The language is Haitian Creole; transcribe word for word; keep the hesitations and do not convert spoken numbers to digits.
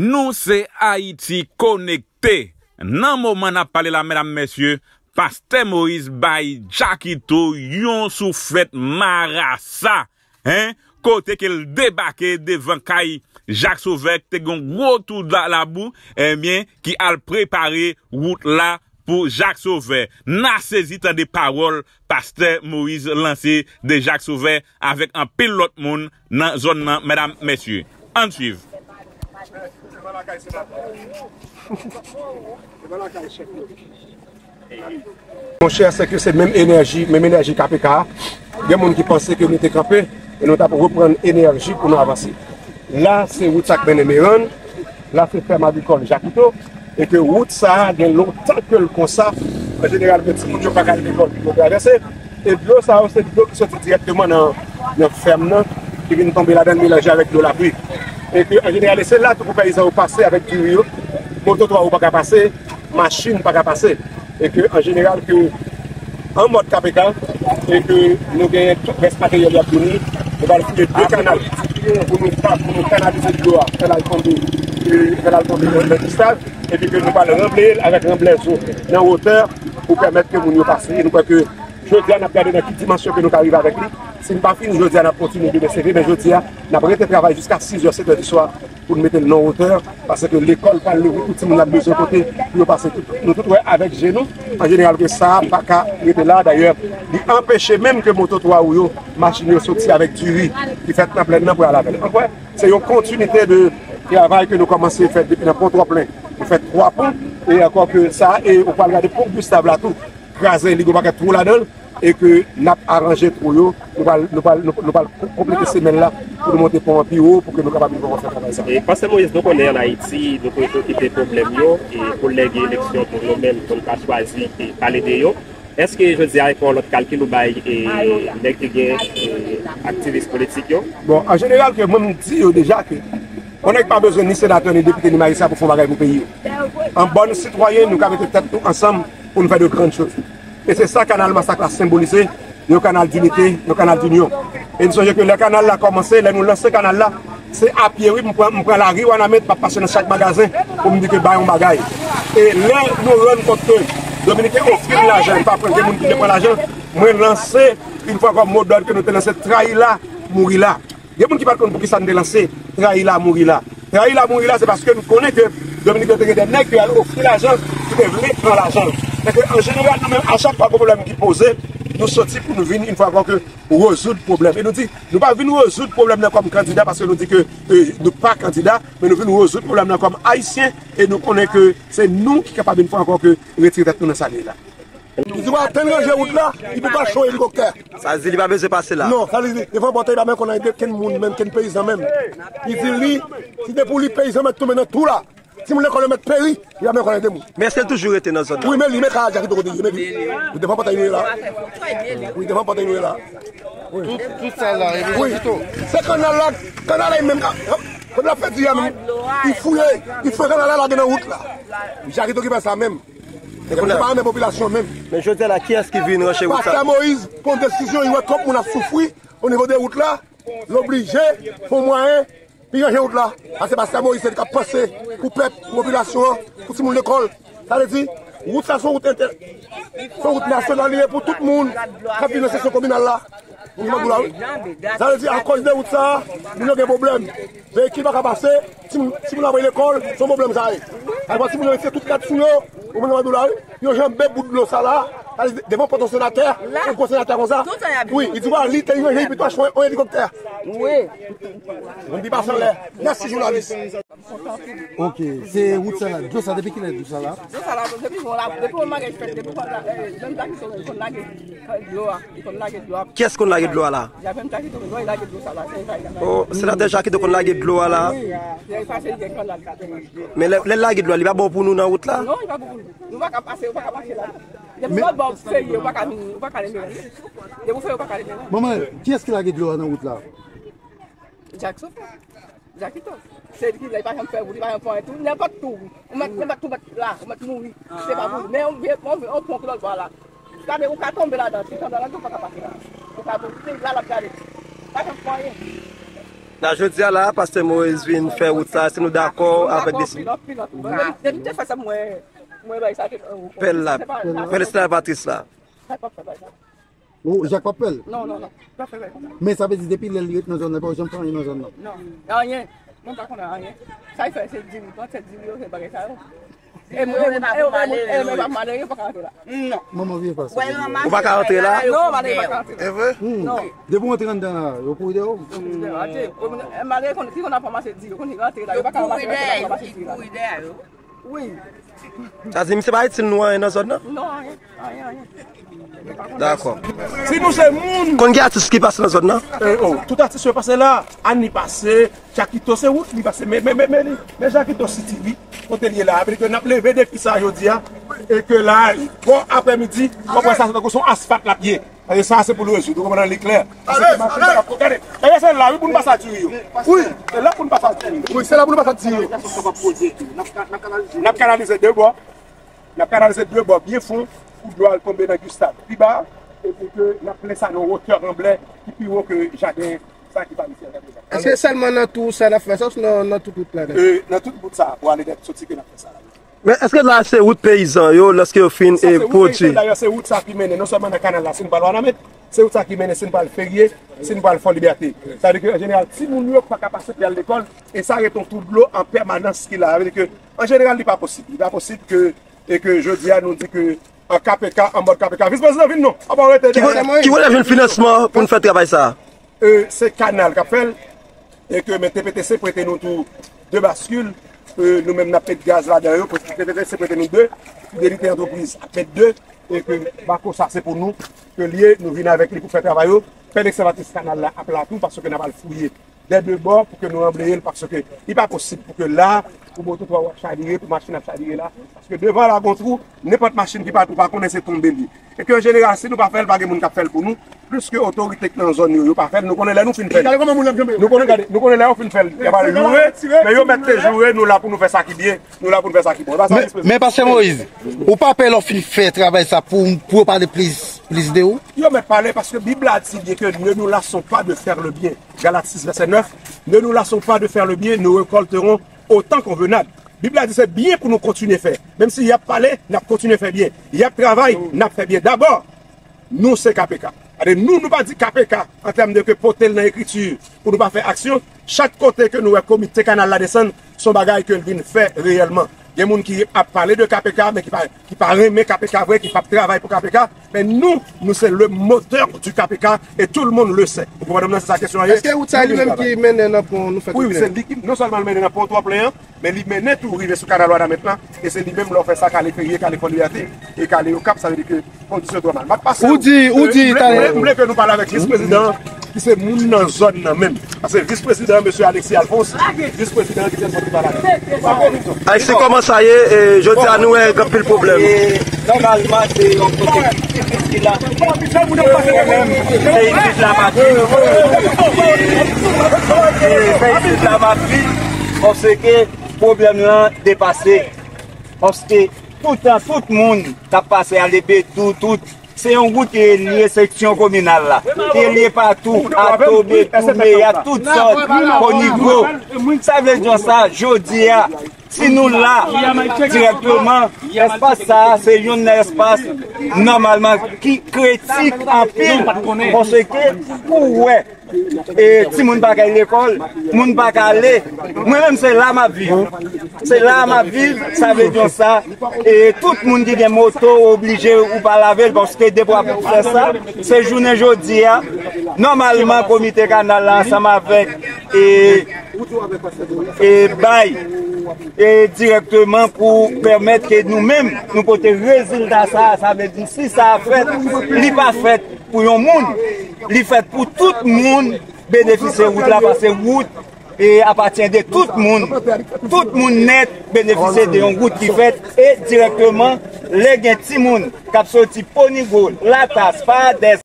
Nou se Ayiti Konekte. Nan moman n ap pale la, medam, mesye, Pastè Moyiz bay Jakito yon souflèt marasa, en, kote ke l debake devan kay Jak Sovè, ki te gen yon gwo tou la, labou, ebyen, ki al prepare wout la pou Jak Sovè. N a sezi tande pawòl Pastè Moyiz lanse de Jak Sovè avèk anpil lòt moun nan zòn nan, medam, mesye. Ann swiv. Monchè, se ke se menm enèji, menm enèji K P K a. Gen moun ki panse ke nou te kanpe e nou t ap reprann enèji pou nou avanse. La, se wout sa k mennen Merann. La, se fèm agrikòl Jakito. E ke wout sa a gen lontan ke l konsa. An jeneral, ke timoun yo pa ka al lekòl pou yo travèse. E dlo sa yo, se dlo ki soti dirèkteman nan, nan fèm nan, ki vin tonbe ladan l melanje avèk dlo lapli. E ke, an jeneral, e se la tou pou peyizan yo pase avèk diri yo. Moto twa yo pa ka pase, machin pa ka pase. E ke, an jeneral, ke an mòd K P K, e ke nou genyen tout rès materyèl y ap vini, nou pral fouye de kanal pou nou, pou nou kanalize dlo a, fè l al tonbe, e fè l al tonbe nan, nan Gustav, epi ke nou pral ranbleye l avèk ranblèzo nan wotè pou pèmèt ke moun yo pase. E nou kwè ke jodi a, n ap gade nan ki dimansyon ke nou ka rive avèk li. Si n pa fini jodi a, n ap kontinye demen sere, men jodi a, n ap rete travay jiska sis è, sèt è di swa pou n mete l nan wotè, paske lekòl pral louvri, tout timoun ap bezwen kote pou yo pase. Tout, nou tout wè avèk je nou, an jeneral, ke sa a pa ka rete la. Dayè, li anpeche menm ke moto twa wou yo, machin yo soti avèk diri ki fèt nan plèn nan pou al avè l. Ankò, se yon kontinite de travay ke nou kòmanse fè depi nan pon Twò Plen. Nou fè twa pon, e ankò ke sa, e ou pral gade pon Gustav la tou, kraze, li gen yon pakèt twou ladan l, e ke n ap aranje twou yo, nou pral, nou pral, nou, nou pral ko-, konplete semèn la pou nou monte pon an pi wo pou ke nou kapab rive fè travay sa. E Pastè Moyiz, nou konnen ann Ayiti, nou toujou kite pwoblèm yo, e pou lege eleksyon pou nou menm, pou n pa chwazi, e pale de yo. Èske jodi a, e pa yon lòt kalkil ou bay, e nèg ki gen, e aktivis politik yo? Bon, an jeneral, ke mwen, m di yo deja ke yon nèg pa bezwen ni senatè, ni depite, ni majistra pou fè yon bagay pou peyi yo. An bòn sitwayen, nou ka mete tèt nou ansanm pou n fè de grann choz. E se sa kanal Masak la senbolize, yon kanal dinite, yon kanal dinyon. E n sonje ke lè kanal la kòmanse, lè nou lanse kanal la, se a pye, wi, m pran, m pran lari Wanament, m ap pase nan chak magazen pou m di ke bay yon bagay. E lè nou rann kont ke Dominiken ofri m lajan, li pa pran, gen moun ki vle pran lajan, mwen lanse, yon fwa ankò, modòd ke nou te lanse, trayi la, mouri la. Gen moun ki pa t konn poukisa n te lanse trayi la, mouri la. Trayi la, mouri la, se paske n konnen ke Dominik yo te gen de nèg ki al ofri lajan, ki te vle pran lajan. Paske an jeneral, nou menm, a chak fwa gen pwoblèm ki poze, nou soti pou nou vin, yon fwa ankò, ke rezoud pwoblèm. E nou di, nou pa vin rezoud pwoblèm nan kòm kandida, paske nou di ke, e, nou pa kandida, men nou vin rezoud pwoblèm nan kòm Ayisyen, e nou konnen ke se nou ki kapab, yon fwa ankò, ke retire tèt nou nan sa n ye la. Li di w atann ranje wout la, li pou pa cho elikoptè. Sa di li pa bezwen pase la. Non, sa li di, devan pòtay li pa menm konn anyen de kenn moun, menm kenn peyizan menm. Li di li, si de pou li peyizan mèt tonbe nan twou la, timoun lekòl yo mèt peri, li pa menm konn anyen de moun. Men èske l toujou rete nan zòn nan? Wi, men li, men kay a Jakito kote li ye, men li. Wi, devan pòtay nou ye la. Wi, devan pòtay nou ye la. Wi. Tout, tout sa la, e wi. Se kanal la, kanal la menm, kòm l ap fè di a menm, li fouye, li fouye kanal la, lage nan wout la. Jakito ki fè sa menm. Men kounye a, pa renmen popilasyon menm. Men jodi a la, kiyès ki vin ranche wout sa? Pastè Moyiz pran desizyon, li wè twòp moun ap soufri onivo de wout la, l oblije fè yon mwayen pou ranche wout la. Paske Pastè Moyiz se li k ap panse pou pèp, pou popilasyon an, pou timoun lekòl. Sa vle di, wout sa se yon wout entè-, se yon wout nasyonal li ye pou tout moun k ap vin nan sesyon kominal la. Ou konprann wi. Sa vle di, akòz de wout sa a, moun yo gen pwoblèm. Veyikil pa ka pase, timoun, timoun ap al lekòl, se yon pwoblèm sa ye. Alò, timoun yo retire tout rad sou yo, ou konprann wi la, wi. Yo janbe bout dlo sa la, sa vle di, devan pòt yon senatè, yon gwo senatè konsa. Wi, li di, wa, li te yon, li pito achte yon, yon elikoptè. Wi. Moun di pase anlè. Mèsi, jounalis. Ok, se wout sa la, dlo sa, depi kilè dlo sa la? Dlo sa la, depi bon la, depi bon bagay fèt, depi bon la, eh, menm Jakito konn lage dlo a, li konn lage dlo a. Kiyès konn lage dlo a la? Javèm Jakito konn lage dlo sa la, se sa li lage. Oh, senatè Jakito konn lage dlo a la? Wi, se sa, se gen kanal la. Men lè, lè l lage dlo a, li pa bon pou nou nan wout la? Non, li pa bon pou nou. Nou pa ka pase, ou pa ka pase la. Depi lòt bò feye, ou pa ka vini, ou pa ka ale menm. Depi feye, ou pa ka ale menm. Manman, kiyès ki lage dlo a nan wout la? Jakito. Jakito. Se li ki la, li pa janm fè wout, li pa janm fè anyen tou. Nenpòt tou, wi. Ou mèt, nenpòt tou mèt la, ou mèt mouri. Se pa pou ou. Men yon vye, yon, yon pon ki lòt bò la. Gade, ou ka tonbe ladan, si tonbe ladan, ou pa ka pase la. Ou ka mouri, se la l ap gade. Pa janm fè anyen. Nan jodi a la, Pastè Moïse vin fè wout sa, si nou dakò avèk desi- Pèl la, pèl Salvatris la. Ou, Jak p ap pèl? Non, non, non. Men sa vle di, depi lè li ret nan zòn nan, pa janm fè anyen nan zòn nan? Non. Anyen. Mwen pa konnen anyen. Sa l fè, se diri. Pran tèt diri yo, se bagay sa yo. E mwen, e mwen, e mwen, e mwen pa malere, yo pa ka rantre la. Non. Manman vye fas. Ou pa ka rantre la? Non, malere pa ka rantre la. E vre? Non. Depi w antre anndan la, yo kouri dèyè w. Malere ki konn ap ranmase diri, yo konn rantre la, yo pa ka ranmase diri la. Wi. Sa di, misye pa itil nou anyen nan zòn nan? Non, anyen, anyen, anyen. Dakò. Si nou se moun. Konn gen atis ki pase nan zòn nan? Eh, oh, tout atis yo pase la. Annie pase, Jakito se wout li pase. Men, men, men, men, li, men Jakito City, wi. Kote l ye la. Vle di ke n ap leve defi sa jodi a. E ke la, bon, aprèmidi, w ap wè sa tankou se yon asfalt l ap ye. E sa, se pou nou rezoud. Ou konprann li klè? Gade, gade, se la, wi, pou nou pase a diri yo. Wi, se la pou nou pase a diri yo. Wi, se la pou nou pase a diri yo. N ap kanalize de bò. N ap kanalize de bò byen fon pou dlo a al tonbe nan Gustave pi ba. E pou ke n ap plen sa nan wotè ranblè ki pi wo ke jaden sa ki pa isit la deja. Èske sèlman nan tou sa n ap fè sa, osnon nan, nan tout wout la? Euh, nan tout wout sa, pou ale nèt soti ke n ap fè sa la. Men èske la se wout peyizan yo, lèske yo fin, e, pwodui? Sa se wout peyizan, dayè, se wout sa ki mennen non sèlman nan kanal la, si nou pral Wanament, se wout sa ki mennen si nou pral Ferye, si nou pral Fò Libète. Sa vle di ke, an jeneral, timoun yo pa ka pase pou y al lekòl, e sa rete yon twou dlo an pèmanans ki la. Sa vle di ke, an jeneral, li pa posib. Li pa posib ke, e ke jodi a, nou di ke an K P K, an mòd K P K. Vis prezidan, vin non. Apa w rete dèyè? Ki kote, ki kote vin finansman pou n fè travay sa a? Euh, se kanal k ap fè l. E ke men T P T C prete nou tou de baskil. Euh, nou menm n ap met gaz ladan yo. T P T C prete nou de. Fidelite Antrepriz ap met de. E ke bako sa se pou nou. Ke l ye, nou vin avèk li pou fè travay yo. Pèl ekskavatris kanal la ap la tou, paske n ap al fouye dè de bò pou ke nou anbleye l, paske li pa posib pou ke la, pou moto twa w ap chavire, pou machin ap chavire la. Paske devan la gon twou, nenpòt machin ki pa, ou pa konnen se tonbe li. E ke an jeneral, si nou pa fè l, pa gen moun k ap fè l pou nou. Pliske otorite k nan zòn yo, yo pa fè l, nou konnen lè nou fin fè l. Nou konnen, gade, nou konnen lè yo fin fè l, y ap al joure, men yo mèt te joure, nou la pou nou fè sa ki byen, nou la pou nou fè sa ki bon. E pa sa, men, men, Pastè Moïse, ou pa pè lè w fin fè travay sa pou, pou yo pale plis, plis de ou? Yo mèt pale, paske Bib la di byen ke ne nous lassons pas de faire le bien. Galates six, verset neuf, ne nous lassons pas de faire le bien, nous récolterons au temps convenable. Bib la di se byen pou nou kontinye fè. Menm si y ap pale, n ap kontinye fè byen. Y ap travay, n ap fè byen. Dabò, nou se K P K. Gade, nou, nou pa di K P K an tèm de ke pote l nan ekriti pou nou pa fè aksyon. Chak kote ke nou wè komite kanal la desann, se yon bagay ke l vin fè reyèlman. Gen moun ki ap pale de K P K, men ki pa, ki pa renmen K P K vre, ki p ap travay pou K P K. Men nou, nou se le moteur du K P K et tout le monde le sait. Ou konprann mwen, se sa kesyon an ye. Èske wout sa li menm ki mennen nan pon nou fè? Wi, wi, se li ki, non sèlman l mennen nan pon Twò Plen an, men li mennen tou rive sou kanal Wanament la, e se li menm lè w fè sa k ale Ferye, k ale Fò Libète, e k ale Okap, sa vle di ke kondisyon twò mal. M ap pase. Ou di, ou di, m vle, m vle, m vle ke nou pale avèk vis prezidan an, ki se moun nan zòn nan menm. Paske vis prezidan, mesye Alexis Alphonse, vis prezidan an ki te sòti pale avèk nou. Alexis, kòman sa ye? E, jodi a nou wè gen anpil pwoblèm. E, nòmalman, se yon kote ki difisil la. Mwen menm, se isit la m ap viv. E, se isit la m ap viv, paske pwoblèm lan depase. Paske toutan, tout moun k ap pase ale Bedou, tout, se yon wout ki relye seksyon kominal la. Ki relye Patou, Ato, Bedou, Meya, tout zòn, Konigo. Sa vle di sa, jodi a, si nou la dirèkteman, espas sa a, se youn nan espas nòmalman ki kritik anpil. Paske pou wè, e, timoun pa ka al lekòl, moun pa ka ale. Mwen menm, se la m ap viv. Se la m ap viv, sa vle di sa. E tout moun ki gen moto oblije ou pa lave l, paske depi w ap fè sa, se jounen jodi a, nòmalman, komite kanal la ansanm avèk, e, e bay, e, dirèkteman pou pèmèt ke nou menm, nou pote rezilta sa, sa vle di si sa fèt, li pa fèt pou yon moun, li fèt pou tout moun benefisye wout la, paske wout, e, apatyen de tout moun. Tout moun nèt benefisye de yon wout ki fèt, e dirèkteman, lè gen timoun k ap soti Ponigo, Latas, Fadès,